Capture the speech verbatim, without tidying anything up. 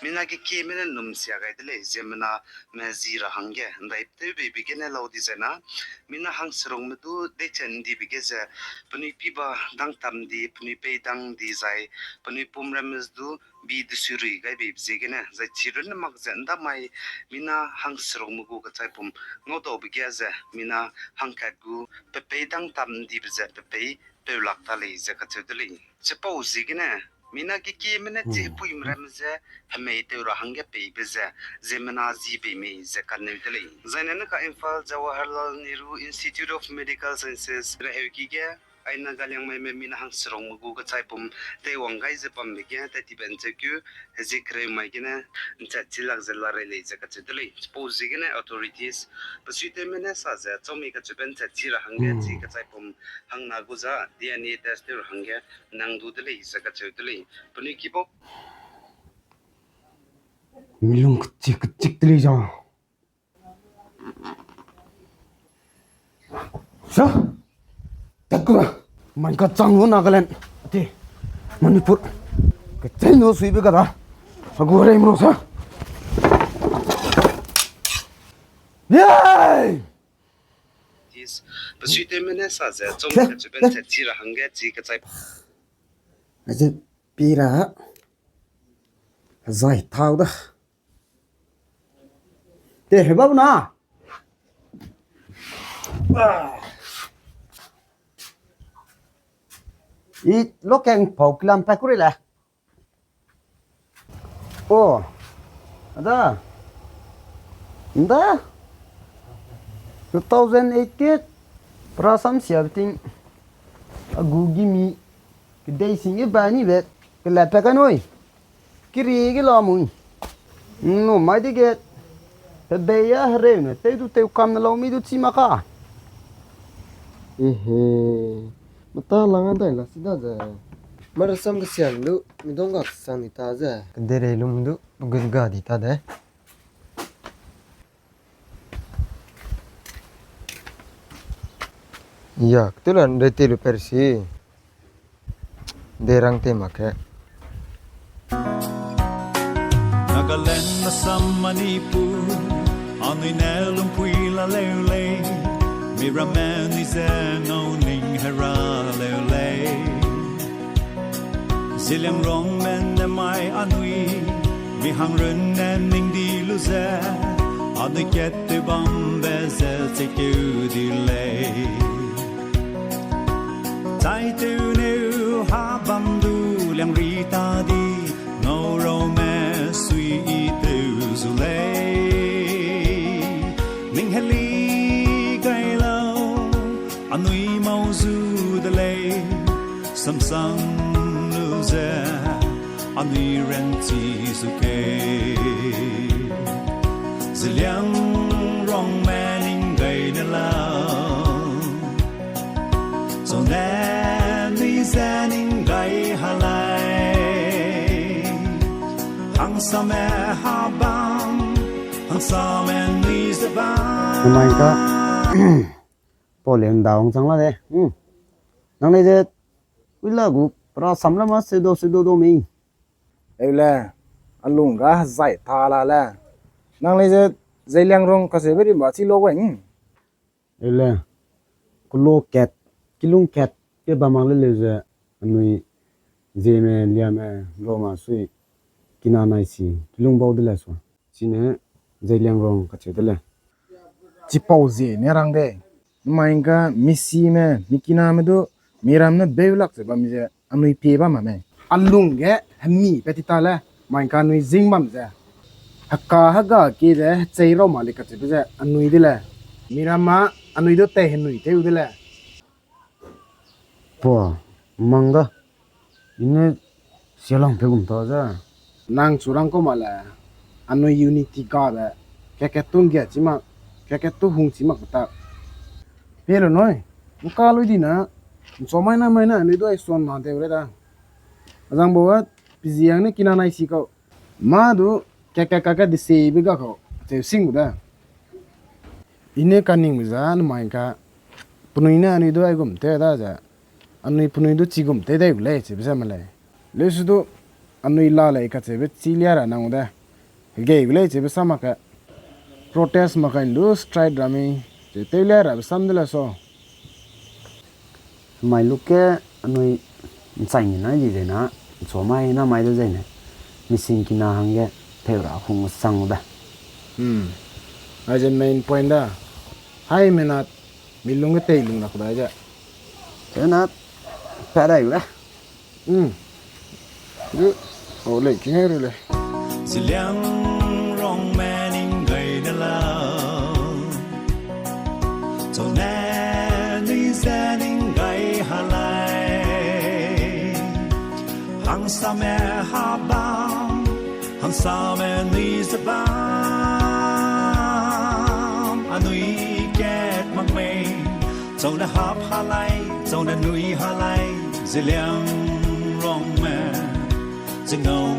Mina ge kieme ne num sia gai de lei, ziemmena me zi ra hangge, ndai tew beibe gene lau di zai na, mina hangserungme du deiche ndibe ge ze, penui piba dang tam di, penui pei dang di zai, penui pum ramme du bi desuirui gai beibe ziegene, zai chi runne mak ze ndamai mina hangserungme gu kechaipum ngaudaube ge ze, mina hangkat gu pepei dang tam ndibe ze pepei peu lak ta lei ze kacheu de lei. Chipau ziegene, mina ge kieme ne chi hepuime ramme ze, hemei tew ra hangge peibe ze, ziemmena zi bei mei ze kaneu de lei. Zaine ne ka Imphal Jawaharlal Nehru Institute of Medical Sciences reheuki ge, ai Nagaliangmaime mina hangserungme gu kechaipum teiwang gai ze bambe ge, tat tibe ncheukeu, hezie kereu mai gene, nchat chi lak ze larei lei ze kacheu de lei. Chipau ziegene authorities, pesuitewme ne sa ze, chau mi kacheube nchat chi ra hangge, chi kechaipum hangna gu za D N A test tew ra hangge, nang du de lei ze kacheu de lei. Penui kibau Milung kechik kechik te lei za. Sa? Tat ku ra. Man kachang lu Nagaland. Ati. Manipur. Kechei nu suibe ka da. Agu rei mro sa. Yay! Pesuitewme ne sa ze, chau mi kacheube nchat chi ra hangge, chi kachai. Aze pi ra. Zai tau da. Te, hebau na. I lokeng pau kilam pa kuri le. O. Ada. Nda. Two thousand eight ke. Pra sam sia beting. Agu gimi. Kedei sing ge ba ni be. Kela pa ka noi. Kiri ge la mui. Nu mai di ge. Pe bei ya hereu ne. Teu du teu kam ne lau mi du chi ma ka. Ehe. Mata lang a dai la si da ze. Mara sam ke siang du. Mi dong ga sang ni ta ze. Kedei rei lum du. Gun ga di ta de. Ya, ketulan rete lu persi. Derang te mak ke. Nagaland, Assam, Manipur, anui ne lumpui la leu lei. Mi ramme nui ze ngau ning hera leu lei. Zeliangrongme ne mai anui, mi hangrun ne ning di lu ze, anui kat tew bambe ze chekeu di lei. Chai tew neu ha bam du liang ri ta di, ngau raume sui i tew zu lei. Ning heli gai lau, anui mau zu de lei, samsang lu ze, anui ranchi zu ke. Zeliangrongme ning gai ne lau, zone nui ze ning gai ha lai. Hangsame ha bam, hangsame nui ze bam. Namai ka. Pau le nda wang chang la de. Hmm. Nang lei ze, ui la gu, pra sam la ma se do, se do do mi. Eu le, a lung ga zai ta la le. Nang lei ze, Zeliangrong kacheube rimba chi lo weng. Eu le, kulo kat, kilung kat, ke ba mak le leu ze, anui, Zeme, Liame, Roma sui, kina nai si, kilung bau de le sua. Chine, Zeliangrong kacheu de le. Chipau zie ne rang de. Mai ka misime, mikiname du, miram ne beulak ze bam ze, anui pie bam ma me. A lung ge, hemi pe ti ta le, mai ka anui zing bam ze. Heka hega ke ze, hechei rau ma le kacheube ze, anui de le. Miram ma, anui du tei henui teu de le. Pua, mang da. I ne sialang pe gum ta ze. Nang chu rang kau ma le, anui unity gabe, kakat tu nggia chi mak, kakat tu hung chi mak ta. Pe le noi, ngka lui di na, nchua mai na mai na, anui du ai suan ma teu re da. Azang bau a, piziang ne kina nai si kau. Ma du, kakat kakat di se be ga kau, teu sing gu da. I ne kaningbe za, namai ka, penui ne anui du ai gum te da ze, anui penui du chi gum te dai gu lei, chibe ze ma lei. Leu su du, anui la lei kacheube chi lia ra nang de. Hegei gu lei cheube sam mak ke. Protest mak kai lu strike ra mi. Che tew lia rabe sam de le so. Mai lu ke anui nchai ni na ji ze na, nchu mai na mai de zai ne. Mising kina hangge tew ra hung sang de. Hmm. Ai ze main point da. Hai menat mi lung ge tei lung lak dai ze. Te na, pa dai gu da. Hmm. Gu, o lei, kingai ru lei. Zeliangrongme ning gai ne lau. Chau ne nui ze ning gai ha lai. Hangsame ha bam, hangsame nui ze bam. Anui kat mak mei, chau ne hap ha lai, chau ne nui ha lai, Zeliangrongme, ze ngau